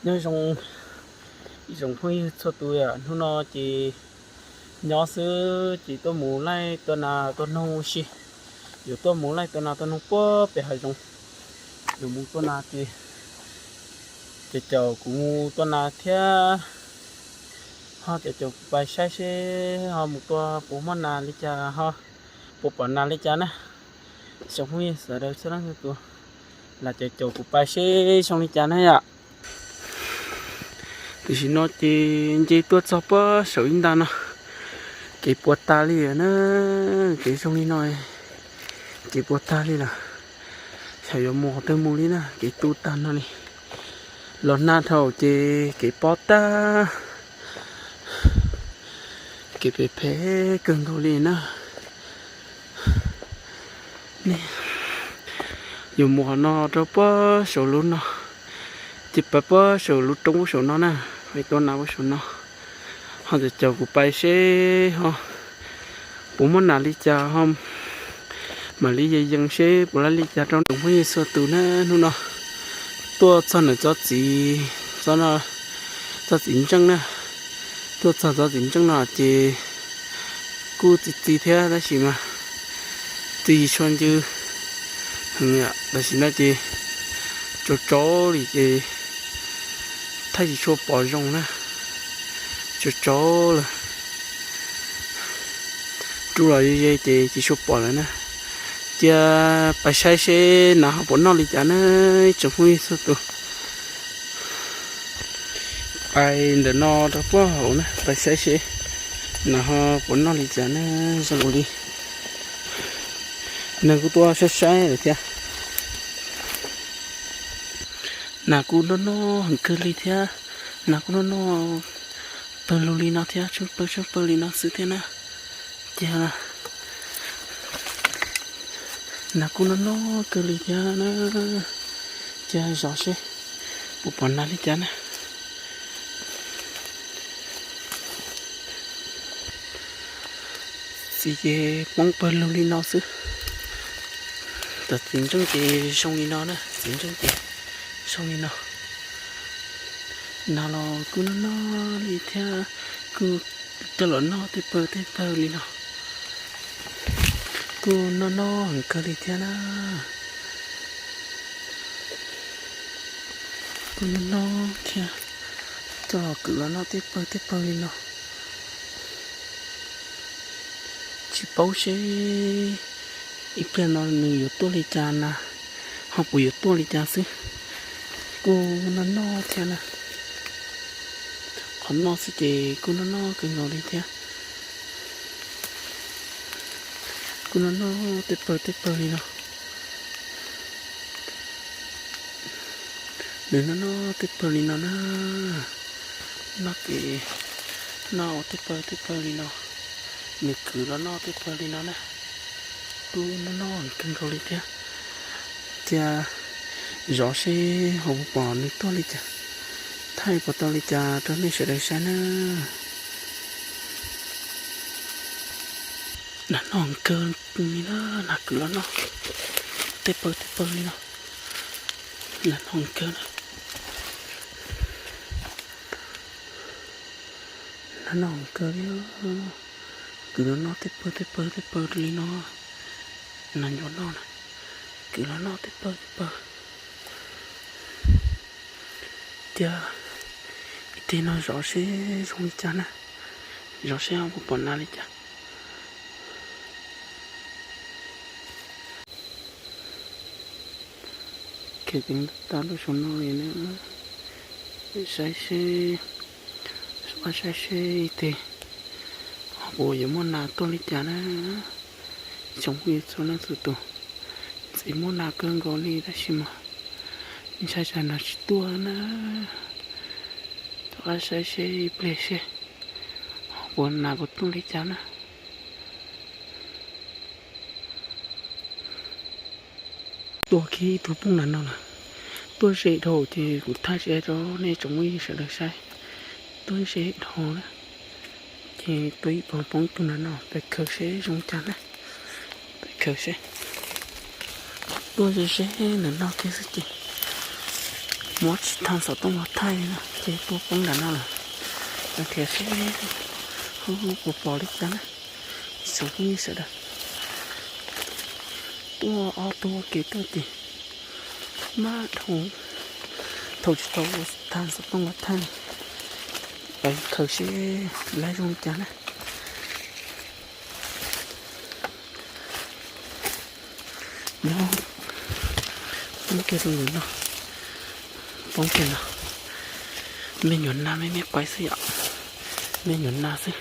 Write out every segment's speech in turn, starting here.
Nyob zoo ib tsoom phooj ywg txhua tus, hnub no ces nyob xwb ces tuaj mus laij tua nas tua noog ua si. Yuav tuaj mus laij tua nas tua noog puag pem hav zoov. Yuav mus tua nas ces caum caum kuv mus tua nas thiab, ho caum caum kuv pais saib seb ho mus tua puas muaj nas li cas, ho puas pom nas li cas na. Tsoom phooj ywg sawv daws txhua leej txhua tus, lam caum caum kuv pais seb zoo li cas na yom. Tam sim no ces nce tuaj txog puag saum ib nta no, kev puas tag li lawm na. Kev zoo li no, kev puas tag li lawm. Xyov yuav mus qhov twg mus li na, kev tu tag no li. Los nag dhau ces kev pob tag, kev phem phem kawg nkaus li na. Yuav mus qhov no rau puag saum lub no, ces pais puag saum lub roob puag saum no na, pais tua nas puag saum no. Ho caum caum kuv pais seb ho puas muaj nas li cas ho mam li yees yees seb puas laij li cas rau tsoom phooj ywg txhua tus na. Hnub no tuaj txog ntawm tsob txiv, tsob txiv ntseej na, tuaj txog tsob txiv ntseej no ces kuj txi txiv thiab tab sis mas txiv tsis tshua ncw heev, tam sim no ces tsaus tsaus li ces thaij tsis tshua pom zoo na, tsaus tsaus lawm. Rub los ze ze ces tsis tshua pom lawm na. Cia pais saib seb nas ho puas noj li cas na, ib tsoom phooj ywg txhua tus. Pais ntawm no rau puag hauv na, pais saib seb nas ho puas noj li cas na. Zoo li neeg kuj tuaj saib saib lawm thiab. Nas kuj noj noj heev kawg li thiab, nas kuj noj noj pawg lug li no thiab, tsheej pawg tsheej pawg li no xwb thiab na. Cia nas kuj noj noj kawg li thiab na. Cia zov seb puas pom nas li cas na. Txiv ces poob pawg lug li no xwb. Tam txiv ntseej ces zoo li no na, txiv ntseej ces zoo li no. Nas los kuj noj noj li thiab, kuj coj los noj tej pawg tej pawg li no. Kuj noj noj heev kawg li thiab na. Kuj noj noj thiab, coj los kwv los noj tej pawg tej pawg li no. Tsis paub seb ib pliag no nws yuav tuaj li cas na, ho puas yuav tuaj li cas xwb. Kuj noj noj thiab na. Qhov noj xwb ces kuj noj noj kawg nkaus li thiab. Kuj noj noj tej pawg tej pawg li no. Nws noj noj tej pawg li no na. Noj ces noj ua tej pawg tej pawg li no. Nws kwv los noj tej pawg li no na. Kuj noj noj kawg nkaus li thiab. Cia zov seb ho puas pom nws tuaj li cas, thaij puas tau li cas rau nej sawv daws saib na. Nas noj kawg li na, nas kwv los noj tej pawg tej pawg li no. Nas noj kawg na. Nas noj kawg li, kwv los noj tej pawg tej pawg tej pawg li no. Nas ncuav noj na, kwv los noj tej pawg tej pawg. Cia ib teg no zov seb zoo li cas na, zov seb ho puas pom nas li cas. Khiav ceev tag lub saum no li na. Saib seb, saib seb ib teg ho puas yuav muaj nas tuaj li cas na. Tsoom phooj ywg txhua leej txhua tus, ntxim muaj nas kawg nkaus li tab sis mas ntshai tsam nas tsis tuaj na. Rov qab saib seb ib pliag seb ho puas nas puas tuaj li cas na. Tuaj kiag ib tug poob ntawm no lawm. Tuaj ze dhau ces kuv thaij tsis tau rau nej tsoom phooj ywg sawv daws saib. Tuaj ze dhau na, ces tuaj ib poob poob tug ntawm no, peb khaws seb zoo cas na. Peb khaws seb. Tuaj ze ze ntawm no kiag xwb ces Muab tsis tau xov tooj los thaij li no ces tuaj poob nram no lawm. Nrhiav seb puas pom li cas na, tsoom phooj ywg sawv daws. Tuaj ob tug ua ke tuaj ces maj dhau, thaum tsis tau ua tag xov tooj los thaij, pais khaws seb laib zoo li cas na. Nyob poob kiag rau ntawm no, poob kiag no, me nyuam nas me me quav xwb yom, me nyuam nas xwb,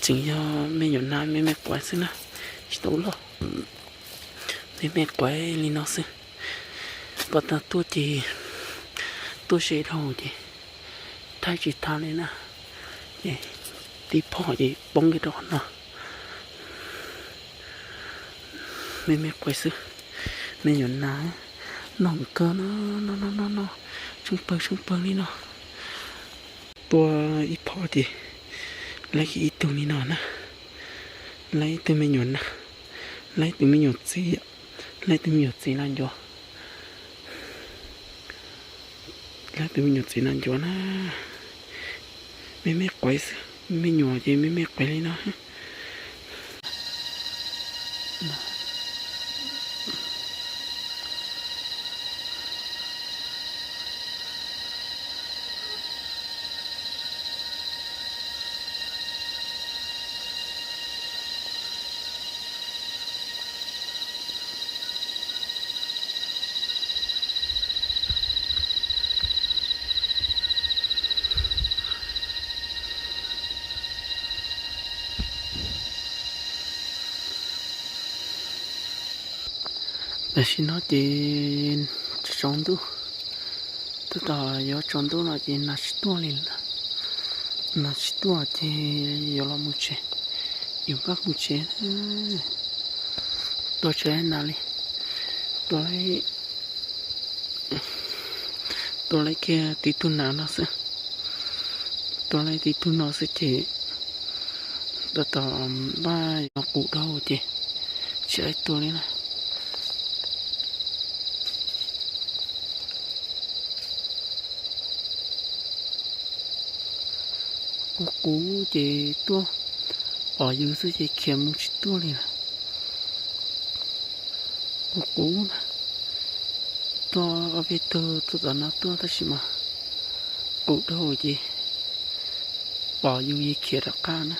tseem yog me nyuam nas me me quav xwb na, tsis tau loj, me me quav li no xwb. Pas tag tuaj ces tuaj ze dhau ces thaij tsis tag li na, ces tib phom ces poob kiag rau qhov no. Me me quav xwb, me nyuam nas noj kawg no, noj noj noj noj, tsheej pawg tsheej pawg li no. Tua ib phom ces laib kiag ib tug li no na, laib ib tug me nyuam nas, laib tus me nyuam txiv, laib tus me nyuam txiv nas ncuav, laib tus me nyuam txiv nas ncuav na. Me me quav xwb, me nyuam ces me me quav li no. Tam sim no ces tsaus ntuj, tab tom yuav tsaus ntuj no ces nas tsis tuaj li lawm. Nas tsis tuaj ces yuav los mus tsev, yuav npaj mus tsev. Tua tsis laib nas li, tua laib, tua laib kiag tib tug nas no xwb. Tua laib tib tug no xwb ces tab tom npaj yuav qus dhau ces tsis laib tua li na. Qus qus ces tuaj pom yus xwb ces khiav mus tsis tuaj li lawm. Qus qus na, tuaj ob peb tug tuaj tom no tuaj tab sis mas qus dhau ces pom yus ces khiav rov qab na.